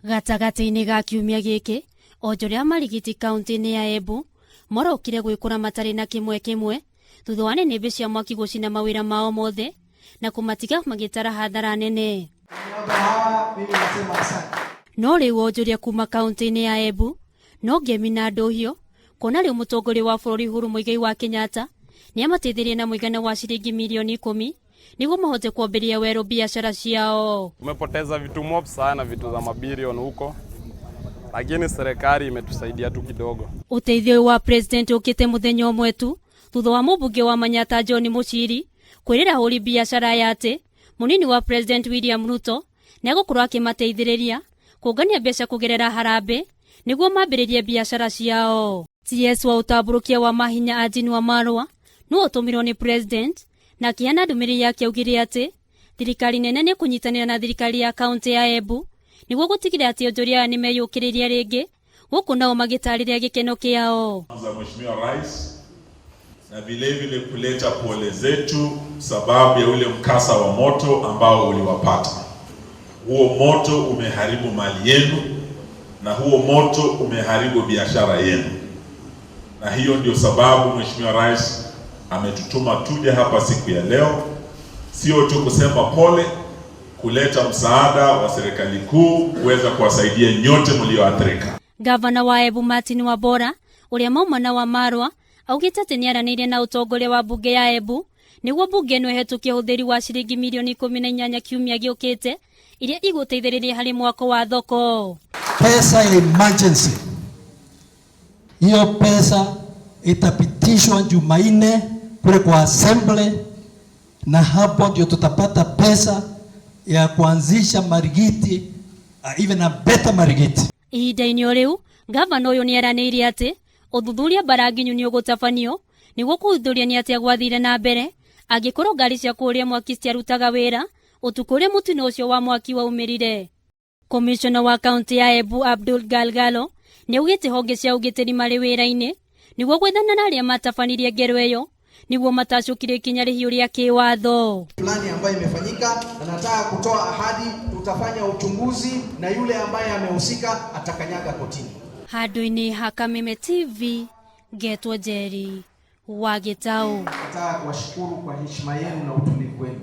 Gatagatĩ-inĩ ga kiumia gĩkĩ, onjoria a Marigiti kaunti-inĩ ya Embu morokire gwĩkũra matarĩ na kĩmwe kĩmwe thutha wa nĩnĩmbĩ cia mwaki gũcina mawĩra mao mothe na kũmatiga magĩtara hathara nene. No rĩu onjoria kuma kaunti-inĩ ya Embu no ngemi na ndũhiũ kuona rĩu mũtongoria wa bũrũri Uhuru Muigai wa Kenyatta nĩ amateithirie na mũigana wa ciringi mirioni 10 nĩguo mahote kwambĩrĩria werũ biacara ciao. Tumepoteza vitu mob sana, vitu za mabilioni huko, lakini serikali imetusaidia tu kidogo. Ũteithio ũyũ wa president ũkĩte mũthenya ũmwe tu thutha wa mũmbunge wa Manyata John Muchiri kwĩrĩra ahũri biacara aya atĩ mũnini wa president William Ruto nĩ egũkorwo akĩmateithĩrĩria kũngania mbeca kũgerera harambĩ nĩguo mambĩrĩrie biacara ciao. CS wa ũtambũrũkia wa mahinya Anjini wa Marũa nĩwe ũtũmirwo nĩ president na akĩheana ndũmĩrĩri yake augire atĩ thirikari nene nĩ kũnyitanĩra na thirikari ya kaunti ya Embu nĩguo gũtigĩrĩra atĩ onjoria aya nĩ meyũkĩrĩria rĩngĩ, gũkũ nao magĩtarĩria gĩkeno kĩao. Za Mheshimiwa Rais na vile vile kuleta pole zetu sababu ya ule mkasa wa moto ambao uliwapata. Huo moto umeharibu mali yenu na huo moto umeharibu biashara yenu, na hiyo ndio sababu Mheshimiwa Rais ametutuma tuje hapa siku ya leo, sio tu kusema pole, kuleta msaada wa serikali kuu kuweza kuwasaidia nyote mlioathirika. Gavana wa Embu Martin Wambora ũrĩa mauma na wa Marwa augĩte atĩ nĩaranĩirie na ũtongoria wa mbunge ya Embu nĩguo mbunge ĩno ĩhetũkie ũhũthĩri wa ciringi mirioni 18 kiumia gĩũkĩte iria igũteithĩrĩria harĩ mwako wa thoko. Pesa ya emergency, hiyo pesa itapitishwa Jumanne kule kwa assembly, na hapo ndio tutapata pesa ya kuanzisha Marigiti, even a better Marigiti. Ihinda-inĩ o rĩu, gavana ũyũ nĩeranĩire atĩ ũthuthuria mbaranginyu nĩ ũgũtabanio nĩguo kũhuthuria nĩ atĩa gwathire na mbere angĩkorwo ngari cia kũũria mwaki citiarutaga wĩra ũtukũ ũrĩa mũtino ũcio wa mwaki waumĩrire. Komishona wa kaunti ya Embu Abdul Galgalo nĩ augĩte honge cia ũgitĩri marĩ wĩra-inĩ nĩguo gwethana na arĩa matabanirie ngero ĩyo nĩguo matacũkire ikinya rĩhiũ rĩa kĩwatho. Fulani ambayo imefanyika na nataka kutoa ahadi, tutafanya uchunguzi na yule ambaye amehusika atakanyaga kotini. Handũ-inĩ ha Kameme TV ngetwo Njeri wa Gĩtaũ. Nataka kuwashukuru kwa heshima yenu na utulivu wenu.